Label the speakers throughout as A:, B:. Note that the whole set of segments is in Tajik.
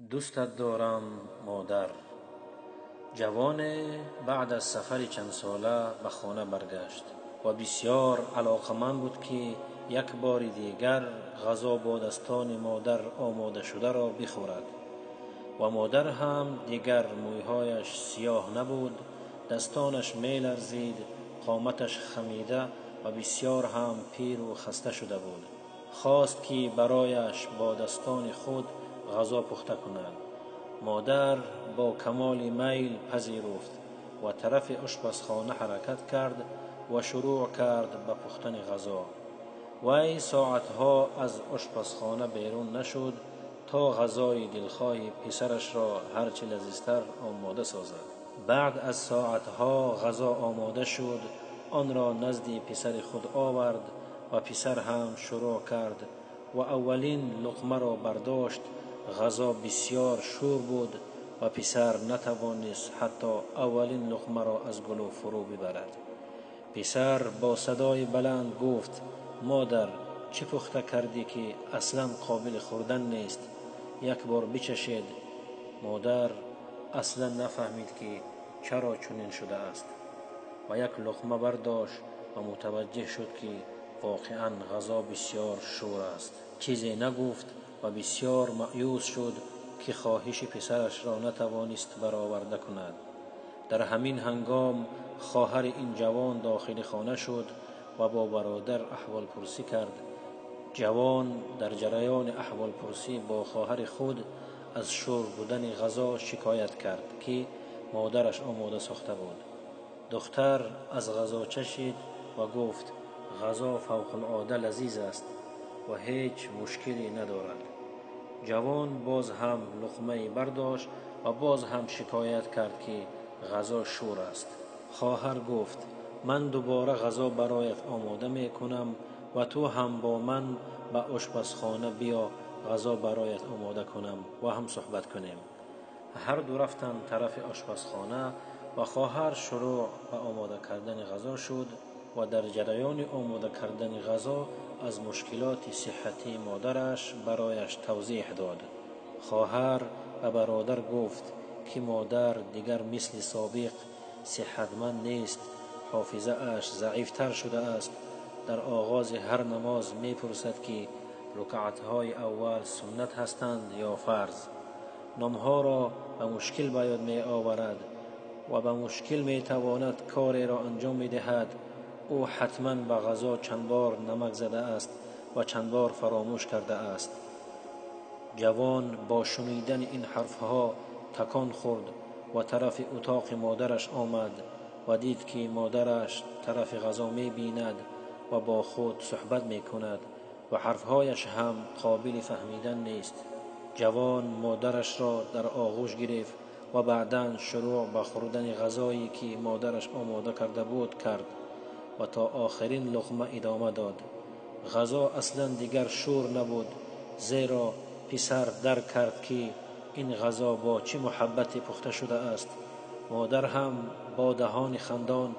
A: Дӯстат дорам, модар. Ҷавоне баъд аз сафари чандсола ба хона баргашт ва бисёр алоқаманд буд, ки як бори дигар ғазо бо дастони модар омодашударо бихӯрад. Ва модар ҳам дигар мӯйҳояш сиёҳ набуд, дастонаш меларзид, қоматаш хамида ва бисёр ҳам пиру хаста шуда буд. Хост, ки барояш бо дастони худ ғазо пухта кунад. Модар бо камоли майл пазируфт ва тарафи ошпазхона ҳаракат кард ва шурӯъ кард ба пухтани ғазо. Вай соатҳо аз ошпазхона берун нашуд, то ғазои дилхоҳи писарашро ҳарчи лазизтар омода созад. Баъд аз соатҳо ғазо омода шуд, онро назди писари худ овард ва писар ҳам шурӯъ кард ва аввалин луқмаро бардошт. Ғазо бисёр шӯр буд ва писар натавонист ҳатто аввалин луқмаро аз гулӯ фурӯ бибарад. Писар бо садои баланд гуфт: «Модар, чӣ пухта кардӣ, ки аслан қобили хӯрдан нест? Як бор бичашед». Модар аслан нафаҳмид, ки чаро чунин шудааст, ва як луқма бардошт ва мутаваҷҷеҳ шуд, ки воқеан ғазо бисёр шӯр аст. Чизе нагуфт ва бисёр маъюс шуд, ки хоҳиши писарашро натавонист бароварда кунад. Дар ҳамин ҳангом хоҳари ин ҷавон дохили хона шуд ва бо бародар аҳволпурсӣ кард. Ҷавон дар ҷараёни аҳволпурсӣ бо хоҳари худ аз шӯр будани ғазо шикоят кард, ки модараш омода сохта буд. Духтар аз ғазо чашид ва гуфт: «Ғазо фавқулода лазиз аст ва ҳеҷ мушкиле надорад». Ҷавон боз ҳам луқмае бардошт ва боз ҳам шикоят кард, ки ғазо шӯр аст. Хоҳар гуфт: «Ман дубора ғазо бароят омода мекунам ва ту ҳам бо ман ба ошпазхона биё, ғазо бароят омода кунам ва ҳам суҳбат кунем». Ҳарду рафтанд тарафи ошпазхона ва хоҳар шурӯъ ба омода кардани ғазо шуд ва дар ҷараёни омода кардани ғазо аз мушкилоти сиҳатии модараш барояш тавзеҳ дод. Хоҳар ба бародар гуфт, ки модар дигар мисли собиқ сиҳатманд нест, ҳофизааш заифтар шудааст. Дар оғози ҳар намоз мепурсад, ки рукаатҳои аввал суннат ҳастанд ё фарз. Номҳоро ба мушкил ба ёд меоварад ва ба мушкил метавонад кореро анҷом медиҳад. Ӯ ҳатман ба ғазо чанд бор намак задааст ва чанд бор фаромӯш кардааст. Ҷавон бо шунидани ин ҳарфҳо такон хӯрд ва тарафи утоқи модараш омад ва дид, ки модараш тарафи ғазо мебинад ва бо худ суҳбат мекунад ва ҳарфҳояш ҳам қобили фаҳмидан нест. Ҷавон модарашро дар оғӯш гирифт ва баъдан шурӯъ ба хӯрдани ғазое, ки модараш омода карда буд, кард ва то охирин луқма идома дод. Ғазо аслан дигар шӯр набуд, зеро писар дарк кард, ки ин ғазо бо чӣ муҳаббате пухта шудааст. Модар ҳам бо даҳони хандон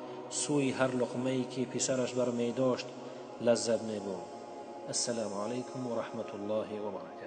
A: сӯи ҳар луқмае, ки писараш бармедошт, лаззат мебурд. Ассалому алайкум ва раҳматуллоҳи ва баракатуҳ.